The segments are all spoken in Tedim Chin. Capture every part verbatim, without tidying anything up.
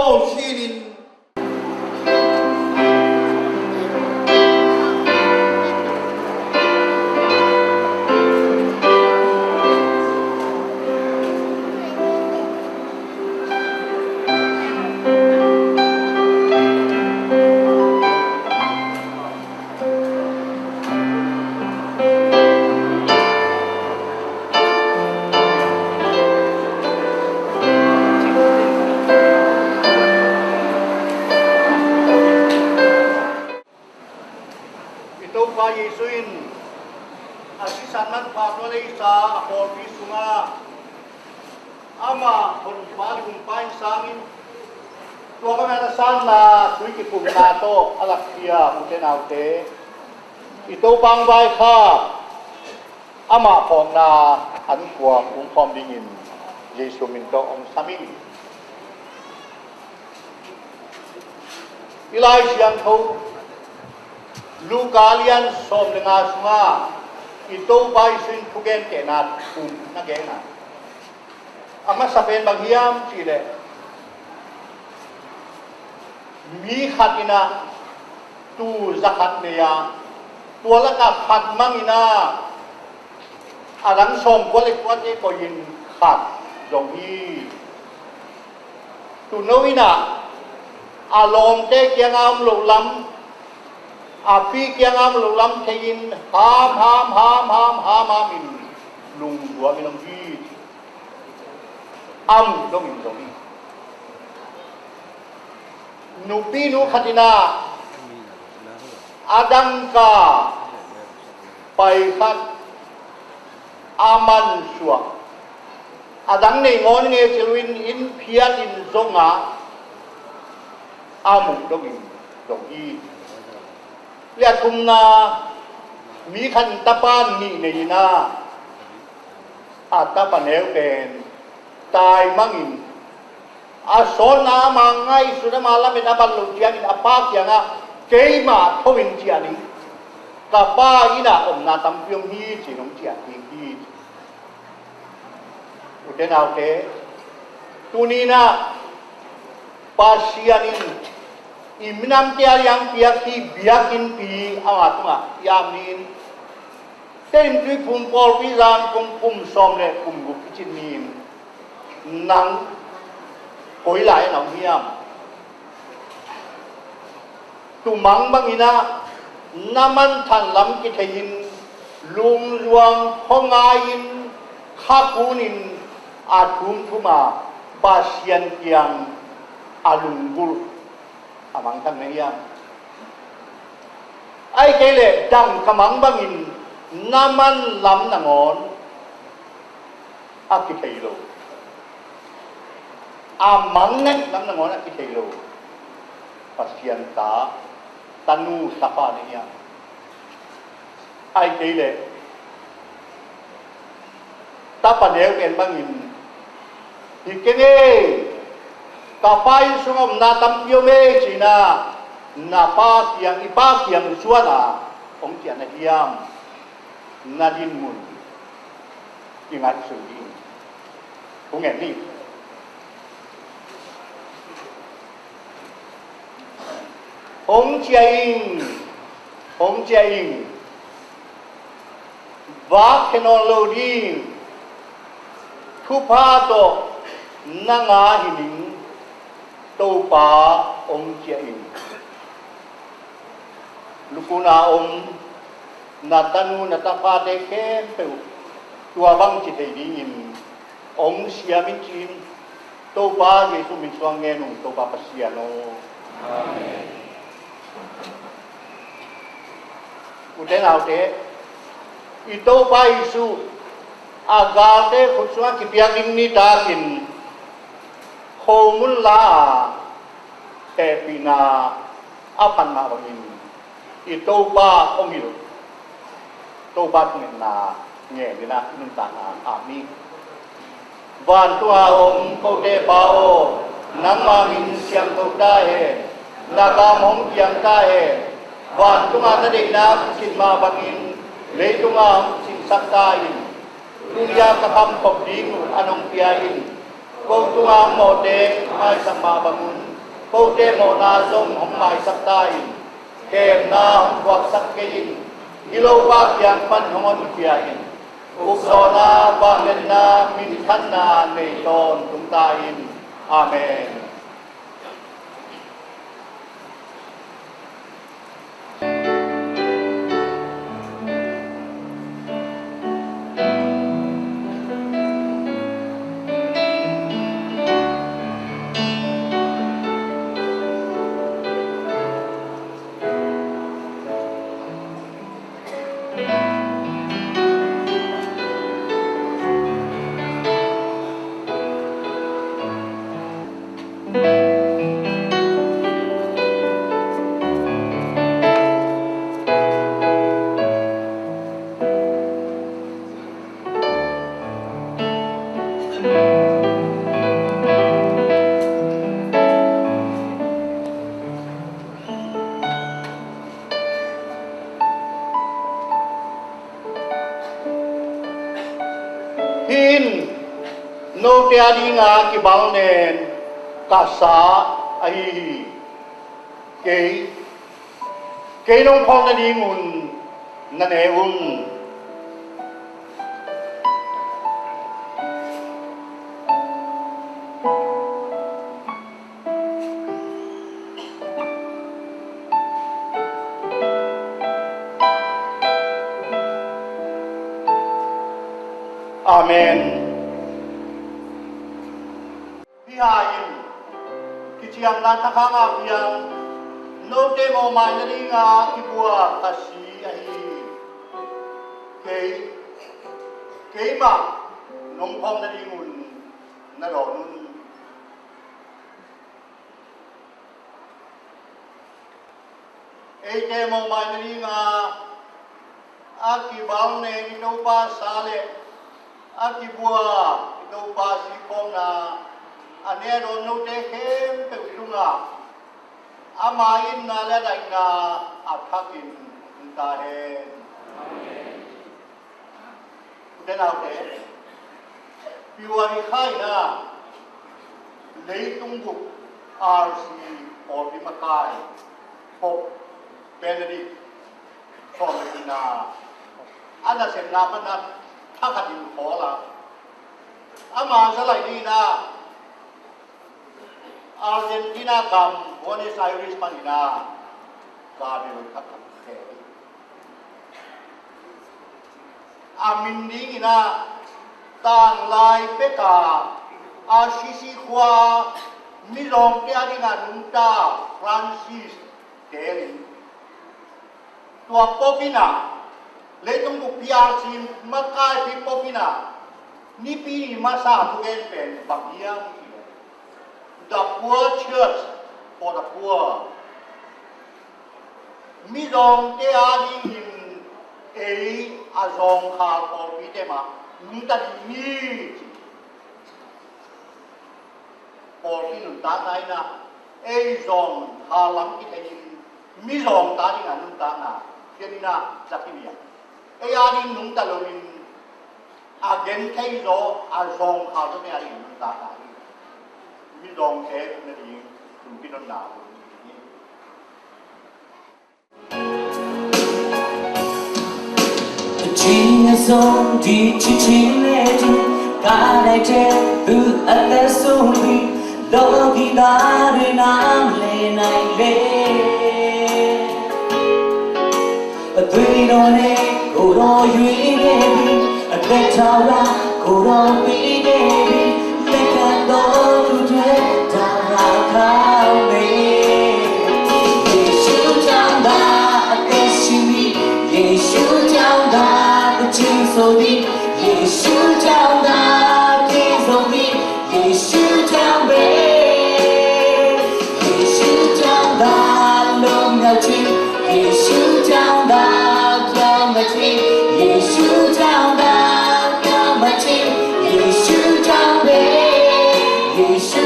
Aw, sinin. I Topa Jesu in a sisan manpha tawh leisa a pawlpi sungah amah honpa le humpa in sangin, tua bangin a sanna tui kipumna tawh a lakkhia ute naute, i Topa hong vaikhak amah phawkna an kua kungkhawm dingin Jesu min tawh hong sam ing. I Lai Siangtho Luka lian sawm le nga sungah i Topa Jesu in thugentehna thum na gen a, a masa pen bang hiam cihleh, mi khat in ah tuu za khat nei a, tua lakah khat mang in ah a dang sawmkua le kuate koih in khat zong hi. Tuuno in ah a lawmte kiangah om loh lam, a pi kiangah om loh lam thei in ham ham ham ham ham ham in lungduam in om hi. A muh dongin zong hi. Nupinu khat in ah a dangka pai khat a mansuah, a dang nei ngawn nge ci loin inn phiat in zong ah a muh dongin zong hi. Le a thumna, mi khat in tapa nih nei in ah a tapa neu pen taimangin a sawlna ama ngaihsut ama lamet a ban loh ciangin a pa kiangah keimah tho in ciah ning, ka pa inn ah omna tampi om hi ci-in hong ciah ding hi. Ute naute, tuni in ah Pasian in i minamte a liangpiak hi biakinnpi ama tungah i am ni in. Tedim Tuiphum pawlpi zan kum kum sawm le kum guk i cin ni in, nang koi lai-ah na om hiam? Tumang bangin ah na manthan lam kithei in, lungzuang khuangai in, khakun in a thumthum a Pasian kiang a lunggulh a mangthang na hiam? Ahih kei leh dang ka mang bangin na man lam nangawn a kithei lo, a mang naih lam nangawn a kithei lo Pasian ta, tanu, tapa na hiam? Ahih kei leh tapa neu pen bangin, hi keng e, ka pa inn sungah omna tampi om e ci-in ah na pa kiang, i pa kiang zuan a hong ciah na hiam? Na dinmun i ngaihsun ding. Hong en ni. Hong ciah ing, hong ciah ing. Vak khia nawn lo ding. Thupha tawh na ngah hi ning. Topa hong ciah ing. Lukun a om na tanu na tapate khempeuh tua bang ci thei dingin hong siam in ci-in Topa Jesu min suang ngen ung, Topa Pasian aw. Amen. Ute naute, i Topa Jesu a galte khut sungah kipiak ding nitakin khomun la a hehpihna a phat mah bangin i Topa hong hilh, Topa thungetna ngen in ah nuntakna ap ni. Vantung a om kote Pa aw, nangmah min siangtho ta hen. Na kam hong piang ta hen. Vantung a na deihna hong cih mah bangin leitung a hong cihsak ta in. Tuni a ka kham khop ding uh an hong pia in. Ko tungah mawhte maisak mah bangun, kote mawhna zong hong maisak ta in. Khemna hong thuaksak kei in. Hih Lopa kiang pan hong honkhia in. Ukzawhna, vangliatna, minthanna nei tawntung ta in. Amen. Hih in note a dinga kibalnen ka sa ahi hi. Kei, kei nong phawk nadingun na ne un. Amen. Hih hai in kiciamna thakhang a piang note mawhmaina dinga kibua ka si ahi hi. Kei, keimah nong phawk nadingun na dawn un. Eite mawhmaina dinga a kibalnen i Topa sa le a kibua i Topa sikhawmna a ne a dawn note khempeuh tungah ama itna le a daihna a thakin om ta hen. Ute naute, February kha in ah leitung bup R C pawlpi makai Pope Benedict sawm le nihna a nasepna pan ah thakhat in khawl a, ama zalai ding in ah Argentina gam Buenos Aires panin ah Cardinal khat a khel hi. A min ding in ah tanglai pek a Assisi khua mizawngte a ding a nungta Francis tel in, tua Pope in ah, leitung bup R C makaipi Pope in ah Nipi ni masa thugen pen bang hiam cih leh, the poor church for the poor. Mizawngte a dingin ei a zawngkhal pawlpite mah nungta ding hi ci. Pawlpi nuntakna in ah ei zawngkhal lam kithei in mizawngte a ding a nuntakna, ken in ah za kimial. Ei a ding nungta loin a genthei zaw a zawngkhal zawte a ding nuntakna hi. Mizawngte nading tungpi nonna hi. Cing a zong di ci cing le di, ka dai te tu a ta sung di, lo gi da re nam le nai le. A tui do ne ko do yui ne di, a te tau ra ko do pi ne di, le ka do tu te ta ra ka me. Yesu tang da a te shi mi, Yesu tang da a te so di, Yesu tang da a te so di, Yesu tang be. Yesu tang da lung na chi, Yesu tang da kiang na chi, Yesu tang da kiang na chi, Yesu tang be, Yesu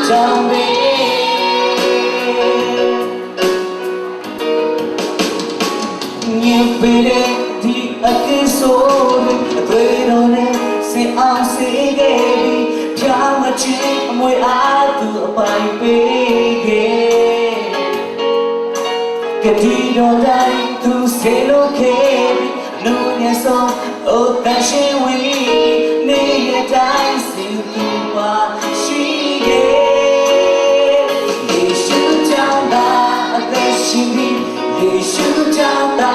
tang be. Nye pere di ake sore, pero ne se am se ge di, kiang na chi, ကတိတော်တိုင်းသူစေလို့ခဲ့ပြီ။ နူညံ့ဆုံး အိုသန့်ရှင်ဝိညာဉ် နေရတိုင်းစင်သူမှာရှိတယ်။ ယေရှုကြောင့်သာအသက်ရှင်ပြီး၊ ယေရှုကြောင့်သာ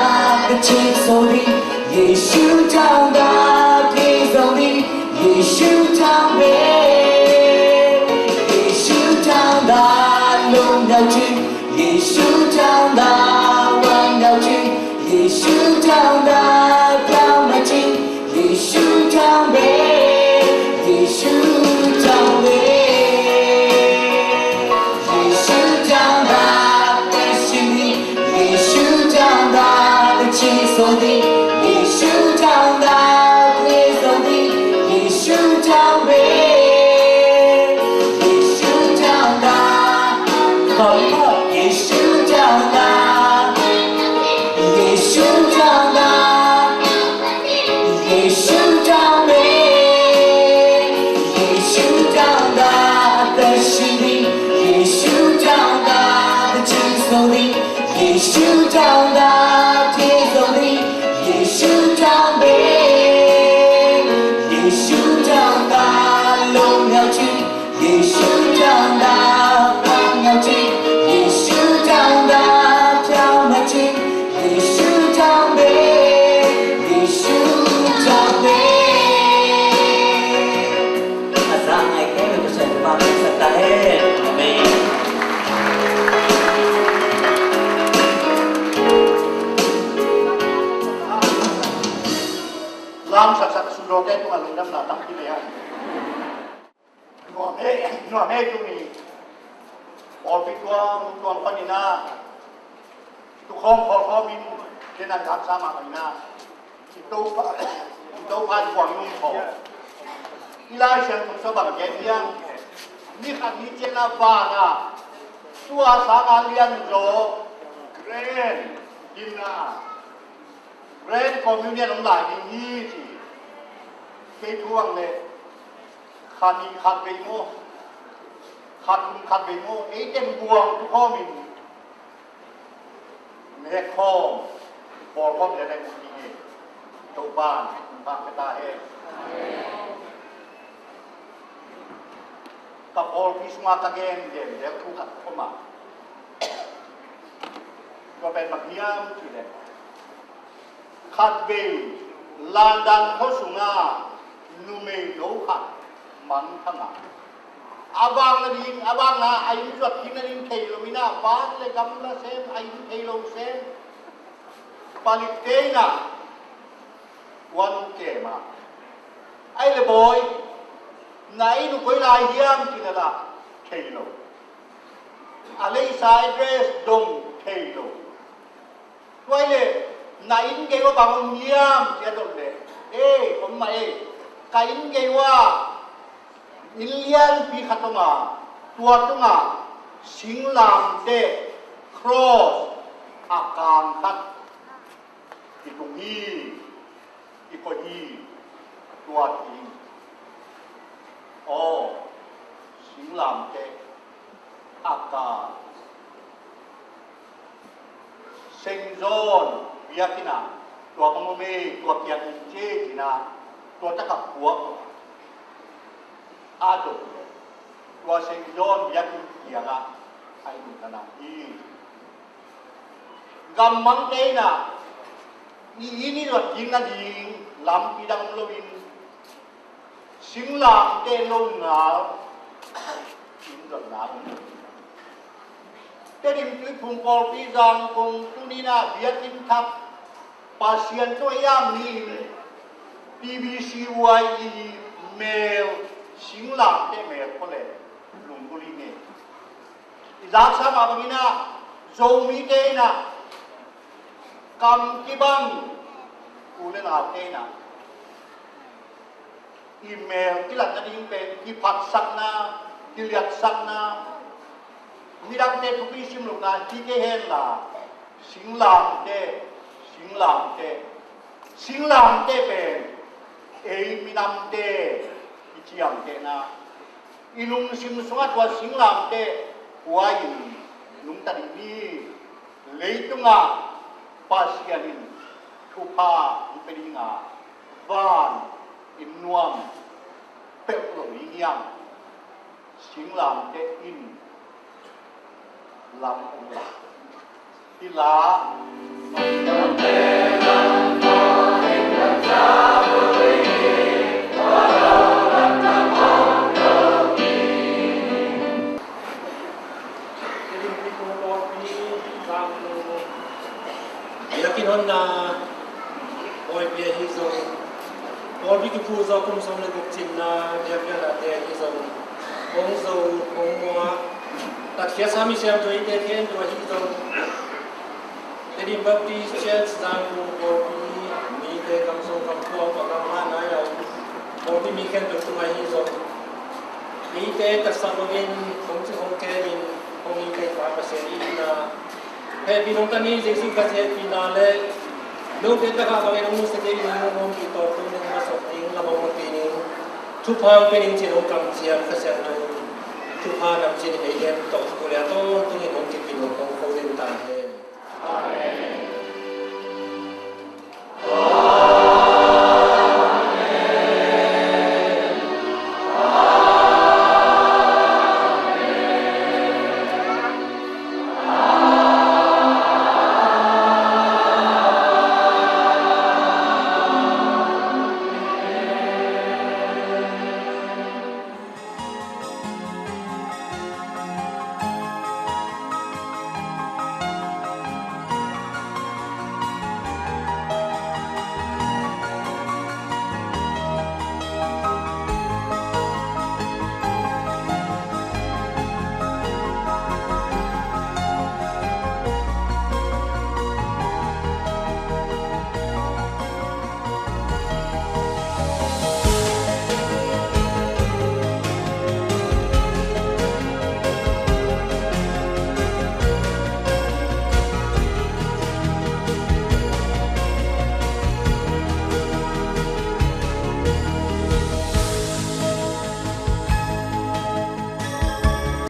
သခင်ဆုံးပြီး၊ ယေရှုကြောင့်သာပြေဆုံးပြီး၊ ယေရှုကြောင့်ပဲ၊ ယေရှုကြောင့်သာလွတ်မြောက်ခြင်း၊ ယေရှုကြောင့်သာဝမ်းမြောက်ခြင်း၊ ယေရှုကြောင့်သာဖြောင့်မတ်ခြင်း၊ ယေရှုကြောင့်ပဲ၊ ယေရှုကြောင့်ပဲ၊ ယေရှုကြောင့်သာသန့်ရှင်းသည်၊ ယေရှုကြောင့်သာသခင်ဆုံးသည်၊ ယေရှုကြောင့်သာပြေဆုံးသည်၊ ယေရှုကြောင့်ပဲ၊ ယေရှုကြောင့်သာ Come on. ယေရှုကြောင့်သာ၊ ယေရှုကြောင့်သာ၊ ယေရှုကြောင့်ပဲ၊ ယေရှုကြောင့်သာအသက်ရှင်သည်၊ ယေရှုကြောင့်သာသခင်ဆုံးသည်၊ ယေရှုကြောင့်သာပြေဆုံးသည်၊ ယေရှုကြောင့်ပဲ၊ ယေရှုကြောင့်သာလွတ်မြောက်ခြင်း၊ ယေရှုကြောင့်သာဝမ်းမြောက်ခြင်း၊ ယေရှုကြောင့်သာဖြောင့်မတ်ခြင်း၊ ယေရှုကြောင့်ပဲ၊ ယေရှုကြောင့်ပဲ။ အစားငယ်ခဲလို့တစ်ချက်ပါဆက်တာဟဲ့။ အာမင်။ Lam saksak sudawte tungah lungdamna tampi nei a. Nuam hei, nuam hei tuni. Pawlpi tuam, tuam panin ah tukhawm khawlkhawm in, kenan kamsa mah panin ah i Topa, i Topa in kuang i um khawm. I Lai Siangtho sung bang gen hiam? Ni khat ni ciangin a van ah tua sanga lianzaw Grand Dinner, Grand Communion om lai ding hi ci. Kei thu ang leh kha nih khat vei maw, kha thum khat vei maw, ei teng buang tukhawm in nek khawm, bawl khawm leh nek khawm ding hi. Topa'n thupha pia ta hen. Ka pawlpi sungah ka gen gen leh thu khat om a, tua pen bang hiam cih leh, khatvei London khua sungah numei no khat mangthang a, a vak nading, a vakna a inn zuat kik nading thei lo in ah, van le gamla sem a inn thei lo sem, palikte in ah wan kem a, ahih leh bawi, na inn uh koi lai hiam ci leh lah thei lo. A leisa address dong thei lo. Tua ahih leh na inn gei uah bang om hiam ci a dot leh, e, om mah e, ka inn gei uah inn lianpi khat om a, tua tungah singlamteh, cross, a kang khat kitung hi, kikoih hi, tua ding. Aw, singlamteh a kang. Saint John biakinn ah tua bang om e, tua kiang in ci ci-in ah, tua tak ah puak a dot leh, tua Saint John biakinn kiangah a inn uh na hi. Gammangte in ah i inn i zuat kik nading lampi dang om loin, singlamteh lo ngal inn zuatna om lo. Tedim Tuiphum Pawlpi Zangkong tuni in ah biakinn thak, Pasian thu a yam ni-in P B C Y E mel, singlamteh mel khua leh lunggulh hi ing e. I zaksa mah bangin ah Zomite in ah kam kibang u le naute in ah i mel kilat nading pen kiphatsakna, kiliatsakna, midangte thupi simlohna hi kei henla, singlamteh, singlamteh, singlamteh pen ei minamte i ciamtehna, i lungsim sungah tua singlamteh kua in nungta ding hi. Leitungah Pasian in thupha hong pia ding a, van in nuam peuh lo ding hiam? Singlamteh in lam hong la hi la. Biakinn honna pawlpi ahi zong, pawlpi kiphu zaw kum sawm le guk cinna biakpiaknate ahi zong, hong zo, hong muak, tatkhiatsa mi siamtu eite khempeuh ahi zong, Tedim Baptist Church Zangkung pawlpi mite, kam sung kam khua, a kam hana a om pawlpi mi khempeuh tungah ahi zong, eite taksa loin hong ci hong kemin hong hi thei pa Pasian i hihna hehpih nong tan hi. Jesu Khazih hehpihna le note takah bangin hong nusia kei ding, hong ompih tawh tung ding, hong masok ding, lam hong pia ding, thupha hong pia ding ci-in hong kamciam Kha Siangtho thupha nam ci-in ei dem.